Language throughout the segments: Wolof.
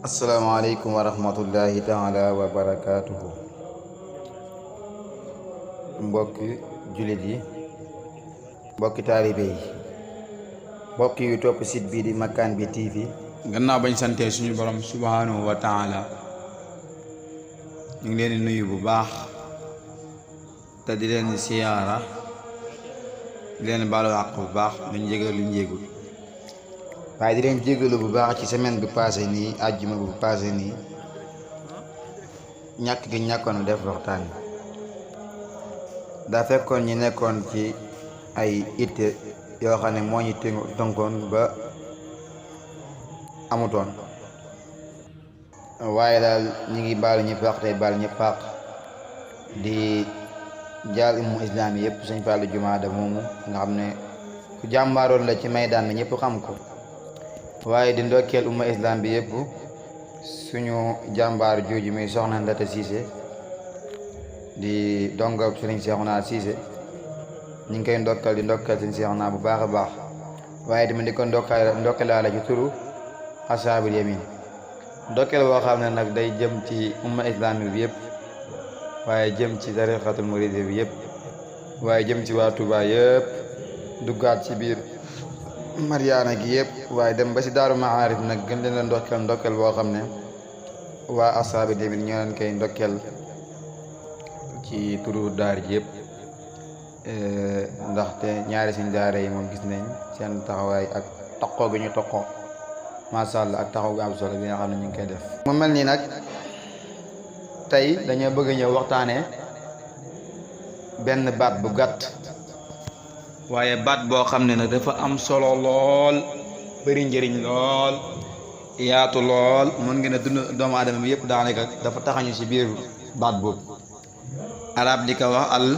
asalaamaaleykum wa rahmatullahi taala wa barakaatuhu. Mbokki jullit yi, mbokki taalibe yi, mbokk yu topp site bii di Makkaan Bi TV. gannaaw bañ santee suñu borom subhanahu wa taala ñu ngi leen di nuyu bu baax te di leen siyaara di leen baalu àq bu baax luñ jégal luñ yégul waaye di leen jégalu bu baax ci semaine bi passé nii, àjjuma bu passé nii, ñàkk gi ñàkkoon def waxtaan bi daa fekkoon ñi nekkoon ci ay itte yoo xam ne moo ñu tënkoon ba amutoon. waaye daal ñi ngi baalu ñëpp àq tey baal ñëpp àq di jaal ummu islam yi yëpp Sëñ Fallu Jumaada moomu nga xam ne ku jàmbaaroon la ci maydaan bi ñëpp xam ko. waaye di ndokkeel umma islam bi yëpp suñu jàmbaar jooju muy soxna Ndata Cissé di donga Sëriñ Seexuna Cissé ñu ngi koy ndokkal di ndokkal Sëriñ Seexuna bu baax a baax. waaye tamit di ko ndokkalaale ci turu ashaabul yamin, ndokkeel boo xam ne nag day jëm ci umma islam bi yëpp, waaye jëm ci tariqatul muride bi yëpp, waaye jëm ci waa Touba yëpp, duggaat ci biir Mariana gi yëpp, waaye dem ba si Daaru Maarif nag gën leen a ndokkeel boo xam ne waa ashaabul yamin ñoo leen koy ndokkeel ci turu daar ji yëpp. ndaxte ñaari seen daara yi moom gis nañ seen taxawaay ak toqoo gi ñu toqoo, macha allah, ak taxaw gu am solo bi nga xam ne ñu ngi koy def. mu mel nii nag tey dañoo bëgg ñëw waxtaanee benn baat bu gàtt, waaye baat boo xam ne nag dafa am solo lool, bëri njëriñ lool, yaatu lool, mën ngeen a dund doomu aadama bi yëpp daanaka dafa taxañu ci biir baat boobu. arab di ko wax al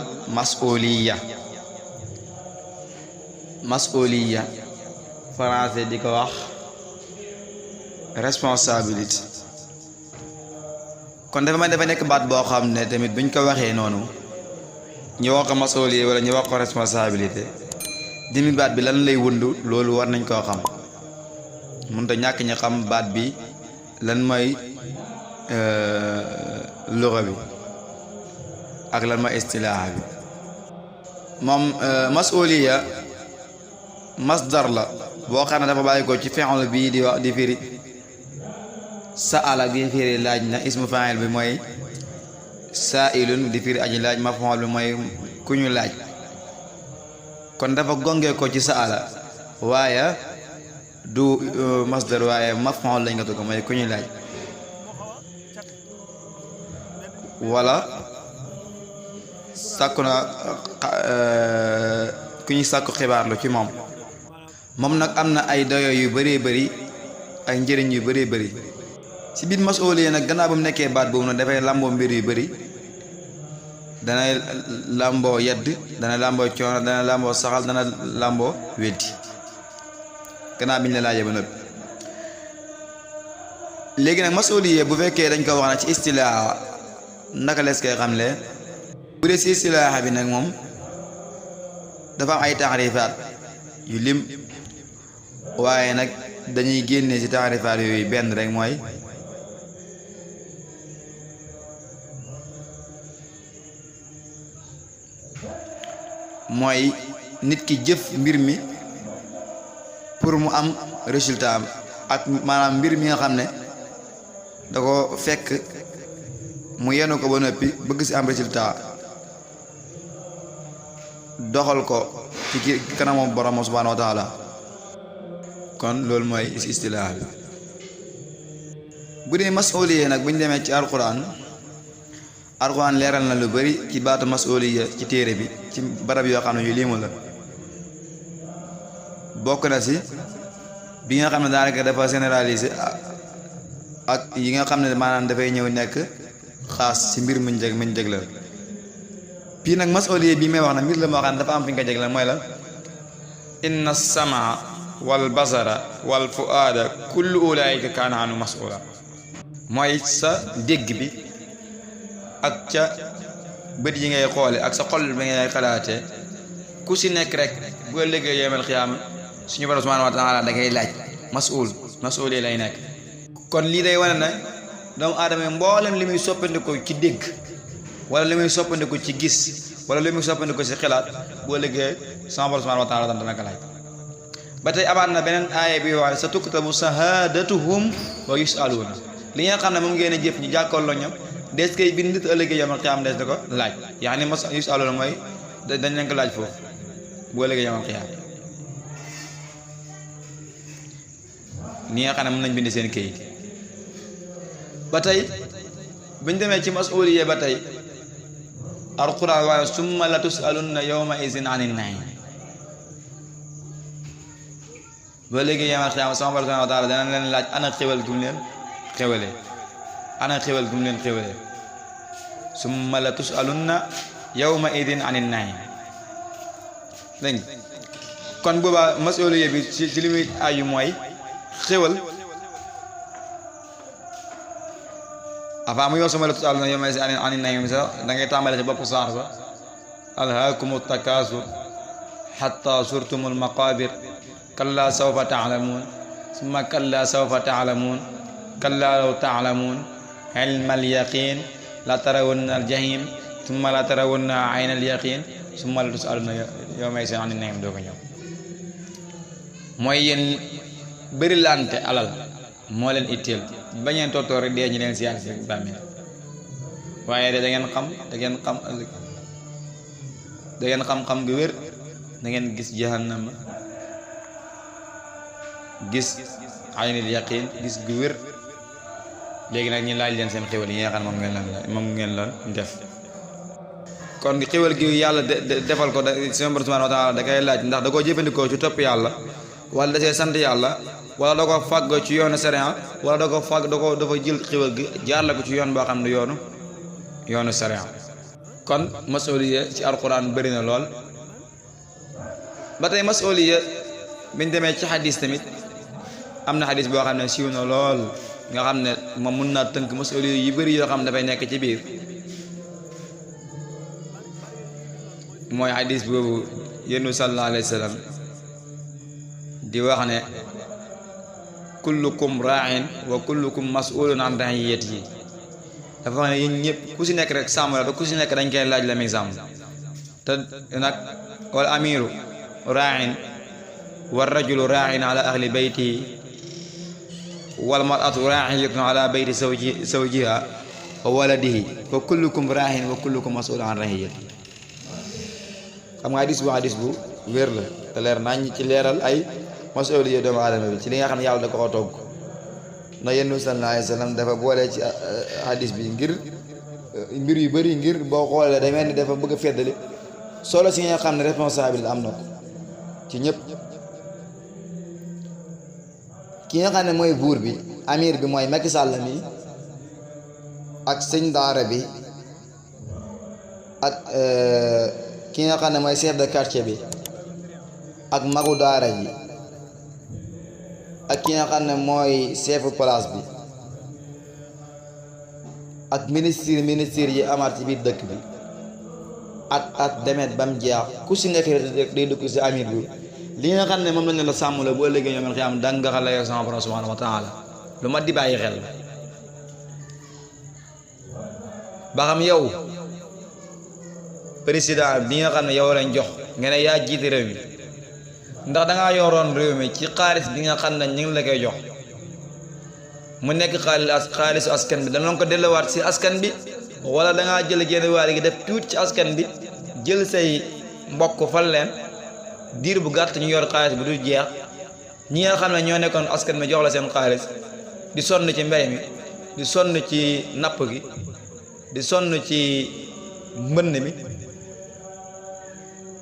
masuliya, français di ko wax responsabilité. kon dafa nekk baat boo xam ne tamit buñ ko waxee noonu ñu wax ko masuliya wala ñu wax ko responsabilité, dimi baat bi lan lay wundu, loolu war nañ koo xam. mënut a ñàkk ñu xam baat bi lan mooy luxa bi ak lan ma istilaaha bi. moom masuliya masdar la boo xam ne dafa bàyyi ko ci fi'l bii di wax di firi sa'ala bi firi laaj na, ismu fa'il bi mooy sa'ilun di firi aji laaj, maf'ul bi mooy ku ñu laaj. kon dafa gongee ko ci sa'ala, waaye du masdar, waaye maf'ul lañ ko mooy ku ñu laaj, wala sàkku na ku ñuy sàkku xibaar lu ci moom. moom nag am na ay doyo yu bëree bëri, ay njëriñ yu bëree bëri. ci biir masuliya nag gannaaw ba mu nekkee baat boobu nag dafay làmboo mbir yu bëri. dana làmboo yedd, dana làmboo coono, dana làmboo saxal, dana làmboo weddi, gannaaw bi ñu la laajee ba noppi. léegi nag masuliya bu fekkee dañ ko wax na ci istilaaha naka lees koy xamle. bu dee si istilaaha bi nag moom dafa am ay taarifaat yu lim, waaye nag dañuy génne ci taarifaat yooyu benn rek mooy nit ki jëf mbir mi pour mu am résultat ak maanaam mbir mi nga xam ne da ko fekk mu yenu ko ba noppi bëgg ci am résultat, doxal ko ci kanamam borom subhanahu wa taala. kon loolu mooy istilaah bi. bu dee masuliya nag bu ñu demee ci alquran leeral na lu bari ci baatu masuliya ci téere bi ci barab yoo xam ne yu limu la. bokk na ci bi nga xam ne daanaka dafa généraliser ak yi nga xam ne maanaam dafay ñëw nekk xaas ci mbir muñ jëg la. fii nag masuliya bii may wax na mbir la moo xam ne dafa am fi nga ko jëg la, mooy la inna samaa wal basara wal fuaada kullu ulaika kaana anu masula. mooy sa dégg bi ak ca bët yi ngay xoole ak sa xol bi ngay xalaatee, ku si nekk rek bu liggéey yawmal xiyaama suñu borom subhanahu wa taala da ngay laaj, masuliya lay nekk. kon lii day wane ne doomu aadama yi mboolem li muy soppandiku ci dégg wala li muy soppandiku ci gis wala li muy soppandiku ci xalaat boo liggéey sama borom subhanahu wa taala dana ko laaj. ba tey amaat na beneen aaya bi wax ne sa tuktabu sahaadatuhum wa yusaluuna li nga xam ne moom ngeen a jëf ñu jàkkaarloo ñoom des koy bind nit ëllëgee yamal xiyaam des na ko laaj yaa ni mas yusaluuna mooy dañ leen ko laaj foofu boo ëllëgee yamal xiyaam ni nga xam ne mën nañ bind seen këyit. ba tey buñ demee ci masuuliye ba tey alquran waaye summa la tusalunna yawma izin anin naim ba léegi yamal xiyaama sama borom subhanahu wa taala dana leen laaj ana xéwal gum leen xéwalee ana xéwal gum leen xéwalee summa la tusalunna yawma izin anin naim dégg kon boobaa masuuliye bi ci li muy aju mooy xéwal avant mu yow sama la tusaluna yow may si ani naim sax da ngay tàmbale ci bopp saar ba alhaakumu takaasur xatta surtumul maqabir kalla sawfa taalamuun summa kalla sawfa taalamuun kalla law taalamuun ilma alyaqin la tarawunna aljahim summa la tarawunna ayna alyaqin summa la tusaluna yow may si ani naim doo ko ñëw mooy yéen bëri lante alal moo leen itteel bañeen tootoor rek dee ñu leen siyaar si bàmmeel waaye de da ngeen xam ëllëg da ngeen xam-xam gu wér da ngeen gis jahannama gis aynil yaqin gis gu wér léegi nag ñu laaj leen seen xéwal yi nga xam moom ngeen loon def kon xéwal gi yàlla defal ko seen borom subhanahu wa taala da koy laaj ndax da koo jëfandikoo ci topp yàlla wala da see sant yàlla wala da ko fàgg ci yoonu sariya wala da ko fàgg dafa jël xéwal gi jaarale ko ci yoon boo xam ne yoonu sariya. kon masuuliya ci alquran bëri na lool ba tey masuuliya biñ demee ci xadis tamit am na xadis boo xam ne siiw na lool nga xam ne moom mun naa tënk masuuliya yu bëri yoo xam ne dafay nekk ci biir mooy xadis boobu yéenu sallallahu alayhi wa sallam di wax ne kullukum ra'in wa kullukum mas'ulun an ra'iyatihi dafa wax ne yéen ñëpp ku si nekk rek sàmm la te ku si nekk dañ koy laaj la muy sàmm te nag wal amiru ra'in wa rajulu ra'in ala ahli baytihi wal mar'atu ra'iyatun ala bayti zawjiha wa waladihi fa kullukum ra'in wa kullukum mas'ulun an ra'iyatihi. xam nga hadis bu wér la te leer nañ ci leeral ay masuuliya doomu aadama bi ci li nga xam ne yàlla da ko ko togg ndax yéen sallallahu alayhi wa sallam dafa boole ci hadis bi ngir mbir yu bëri ngir boo xoolee day mel ni dafa bëgg a feddali solo si nga xam ne responsabilité am na ko ci ñëpp. ki nga xam ne mooy buur bi amir bi mooy Macky Sall mi ak sëñ daara bi ak ki nga xam ne mooy chef de quartier bi ak magu daara ji ak ki nga xam ne mooy chefu place bi ak ministre yi amaat ci biir dëkk bi at demet ba mu jeex ku si nekk day dugg si amir bi li nga xam ne moom lañ la sàmm la bu ëllëgee ñoom xiyam dang nga xale yow sama borom subhanahu wa taala lu mat di bàyyi xel ba xam yow président bi nga xam ne yow lañ jox nga ne yaa jiite réew mi ndax dangaa yoroon réew mi ci xaalis bi nga xam ne ñu ngi la koy jox mu nekk xaalisu askan bi danoon ko delluwaat si askan bi wala dangaa jël génn waale gi def tuuti ci askan bi jël say mbokk fal leen diir bu gàtt ñu yor xaalis bu du jeex ñi nga xam ne ñoo nekkoon askan bi jox la seen xaalis di sonn ci mbay mi di sonn ci napp gi di sonn ci mbënn mi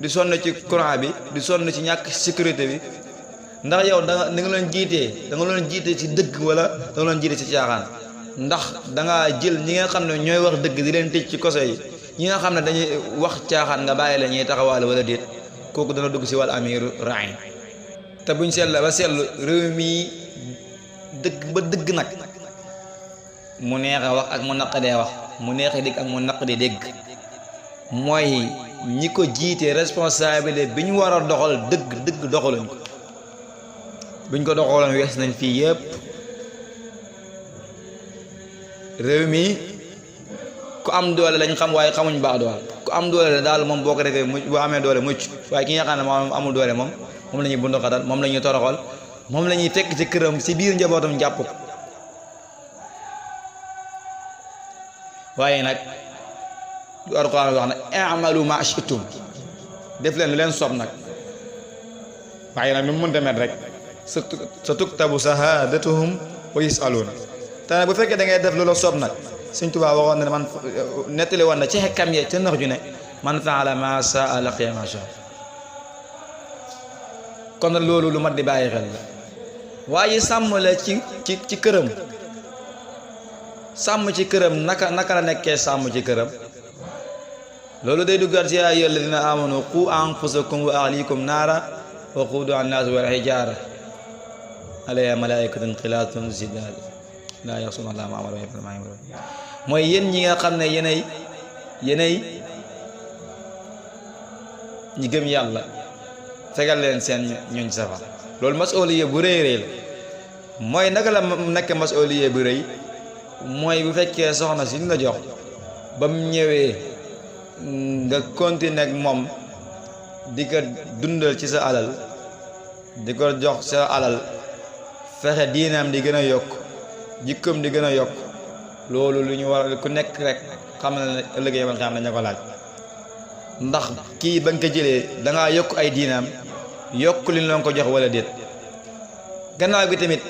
di sonn ci courant bi di sonn ci ñàkk sécurité bi ndax yow da nga leen jiitee ci dëgg wala da nga leen jiite ci caaxaan ndax da nga jël ñi nga xam ne ñooy wax dëgg di leen tëj ci koso yi ñi nga xam ne dañuy wax caaxaan nga bàyyi la ñuy taxawaale wala déet kooku dana dugg si wàll amiru rain te buñ seetla ba seetlu réew mi dëgg ba dëgg nag mu neex a wax ak mu naqadee wax mu neex a dégg ak mu naqadee dégg mooy ñi ko jiite responsabilité bi ñu war a doxal dëgg doxaluñ ko buñ ko doxaloon wees nañ fii yëpp réew mi ku am doole lañ xam waaye xamuñ baax doole ku am doole daal moom boo ko defee mucc boo amee doole mucc waaye ki nga xam ne moom amul doole moom la ñuy bunduxatal moom la ñuy toroxal moom la ñuy fekk ci këram ci biir njabootam jàpp ko waaye nag du Alxuraan wax nag i'malu ma shi'tum def leen lu leen soob nag waaye nag nu mu mënta met rek sa tuktabu shahadatuhum wa yus'aluun te nag bu fekkee da ngay def lu la soob nag Sëñ Tuubaa waxoon na man nettali woon na ci xekkam ye ca nax ju ne man fa'ala ma sha'a laqiya ma sha'a kon nag loolu lu mat di bàyyi xel la waaye sàmm la ci këram sàmm ci këram naka la nekkee sàmm ci këram loolu day duggaat ci yaa ayyuhal ladina amanu qu anfusakum wa ahlikum naara wa quuduha an-naasu wal hijaara alayha malaa'ikatun xilaatun shidaad laa ya'suuna llaaha maa amarahum wa yaf'aluuna maa yu'maruun mooy yéen ñi nga xam ne yéenay ñi gëm yàlla fegal leen seen ñooñ safar loolu masuuliya bu rëy rëy la mooy naka la nekk masuuliya bu rëy mooy bu fekkee soxna si ñu la jox ba mu ñëwee nga continuer ak moom di ko dundal ci sa alal di ko jox sa alal fexe diinaam di gën a yokk jikkoom di gën a yokk loolu lu ñu war ku nekk rek xam na ne ëllëg yomal xam nañu ko laaj ndax kii ba nga ko jëlee dangaa yokk ay diinaam yokk li ñu ko jox wala déet gannaaw gi tamit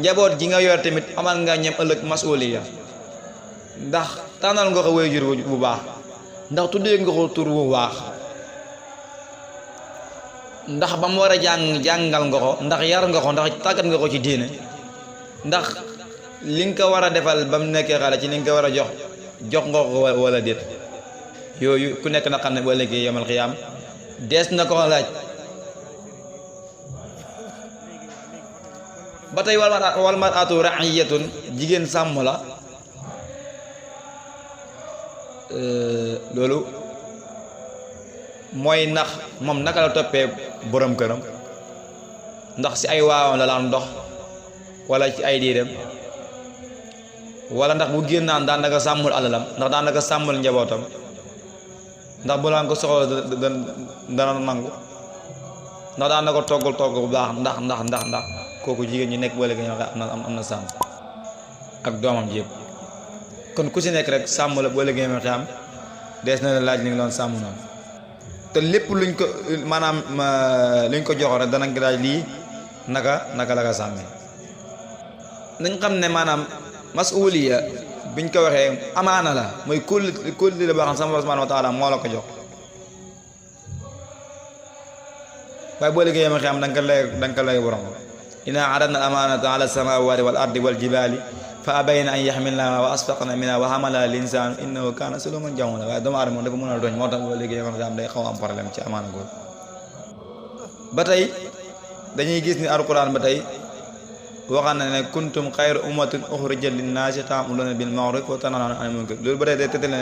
njaboot gi nga yor tamit amal nga ñem ëllëg masuuliya ndax tànnal nga ko waajur bu baax ndax tuddee nga ko tur bu baax ndax ba mu war a jàngal nga ko ndax yar nga ko ndax tàggat nga ko ci diine ndax li nga ko war a defal ba mu nekkee xale ci li nga ko war a jox nga ko wala déet yooyu ku nekk na xam ne ba léegi yomal xiyaam dees na ko laaj ba tey wal mar'atu ra'iyatun jigéen sàmm la loolu mooy ndax moom naka la toppee borom këram ndax ci ay waawam la daan dox wala ci ay diiram wala ndax bu génnaan daan naka sàmmul alalam ndax daan naka sàmmul njabootam ndax bu laan ko soxla dana nangu ndax daan na ko toggal togg bu baax ndax kooku jigéen ñi nekk boole nga am na sàmm ak doomam ji yëpp kon ku ci nekk rek sàmm la boole nga xam dees na la laaj li nga doon sàmm noonu te lépp luñ ko maanaam luñ ko joxoon rek danañ ko daaj lii naka la ko sàmmee nañ xam ne maanaam masuuliya biñ ko waxee amaana la mooy kóolli la boo xam sama subhaanahu wa taala moo la ko jox waaye boo liggéeyee ma xam danga ko lay borom inna aradna al-amaanata ala as-samaawaati wal ardi wal jibaali fa abayna an yaxmilnahaa wa asfaqna minhaa wa hamalahaa al-insaanu innahu kaana zaluuman jahuulaa waaye doomu aadama dafa mën a doñ moo tax boo liggéeyee ma xam day xaw am problème ci amaana googu ba tey dañuy gis ni alquran ba tey waxaan na ne kuntum xayra ummatin uxrijat linnaasi ta'muruuna bil ma'ruufi wa tanhawna anil munkar loolu ba tey day tëddal ne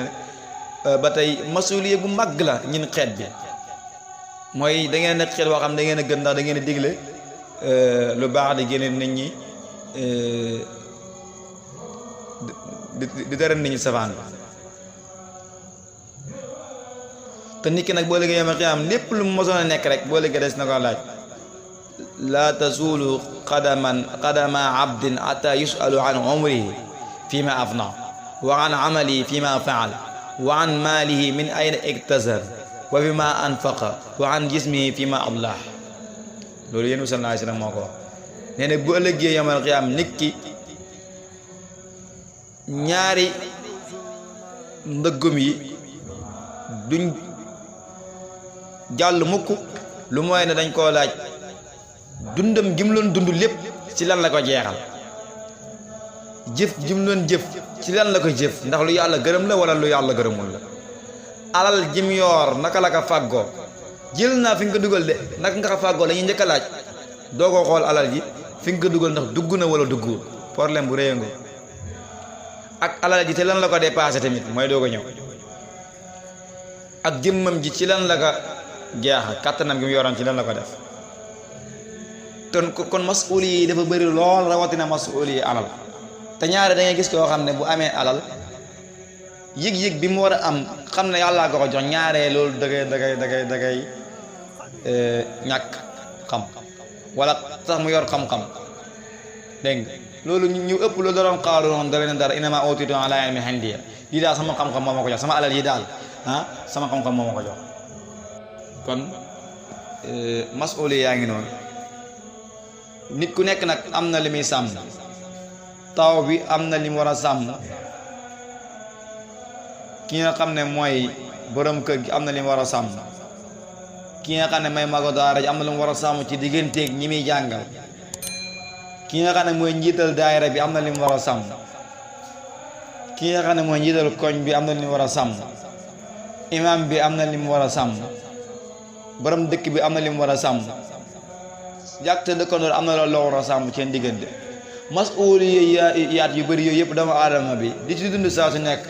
ba tey masuuliya bu mag la ñun xeet bi mooy da ngeen nekk xeet boo xam da ngeen a gën ndax da ngeen a digle lu baax di génne nit ñi di tere nit ñi safaan bi te nit ki nag boo léegi yoma xiyaam lépp lu mu mosoon a nekk rek boo léegi des na ko laaj laa tazulu qadama abdin ata yusalu an umrihi fi ma afna wa an amalihi fi ma faal wa an maalihi min ayna iktasab wa fi ma anfaqa wa an jismihi fi ma ablah loolu yéen sallallahu alayhi wa sallam moo ko wax nee na bu ëllëgee yomal xiyaam nit ki ñaari ndëggum yi duñ jàll mukk lu mooy ne dañ koo laaj dundam gi mu doon dund lépp ci lan la ko jeexal jëf ji mu doon jëf ci lan la ko jëf ndax lu yàlla gërëm la wala lu yàlla gërëmul la alal jim yoor naka la ko fàggoo jël naa fi nga ko dugal de naka nga ko fàggoo la ñuy njëkk a laaj doo ko xool alal ji fi nga ko dugal ndax dugg na wala duggul problème bu réy nga ak alal ji te lan la ko dépassé tamit mooy doo ko ñëw ak jëmmam ji ci lan la ko jeexa kàttanam gi mu yoroon ci lan la ko def kon masuuli yi dafa bëri lool rawatina masuuli yi alal te ñaare da ngay gis koo xam ne bu amee alal yëg-yëg bi mu war a am xam ne yàllaa ko jox ñaaree loolu dagay ñàkk xam wala tax mu yor xam-xam dégg nga loolu ñu ëpp loolu da doon xaaru noonu da leen dara innama utiitu ala ilmin indiya lii daal sama xam-xam moo ma ko jox sama alal yi daal sama xam-xam moo ma ko jox kon masuuli yaa ngi noonu nit ku nekk nag am na li muy sàmm taw bi am na li mu war a sàmm ki nga xam ne mooy borom kër gi am na li mu war a sàmm ki nga xam ne may mago daara ji am na lu mu war a sàmm ci digganteeg ñi muy jàngal ki nga xam ne mooy njiital daayira bi am na li mu war a sàmm ki nga xam ne mooy njiital koñ bi am na li mu war a sàmm imam bi am na li mu war a sàmm borom dëkk bi am na li mu war a sàmm jàkte dëkkandoor am na loolu la war a sàmm seen diggante masuuliyaat yu bëri yooyu yëpp doomu aadama bi di ci dund saa su nekk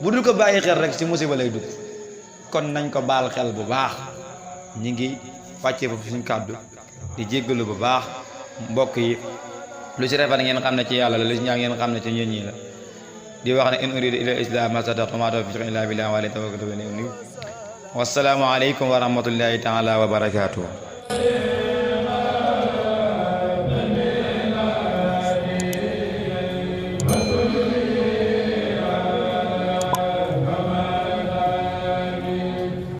bu dul ko bàyyi xel rek ci musiba lay dugg kon nañ ko baal xel bu baax ñi ngi wàccee foofu suñ kàddu di jéggalu bu baax mbokk yi lu ci rafet ngeen xam ne ci yàlla la lu ci ñaaw ngeen xam ne ci ñun ñi la di wax ne in uridu illa islam ma sadaqtu ma tawfiqi illa billah wa alayhi tawakkaltu wa ilayhi unib wassalaamu aleykum wa rahmatullahi taala wa barakatuh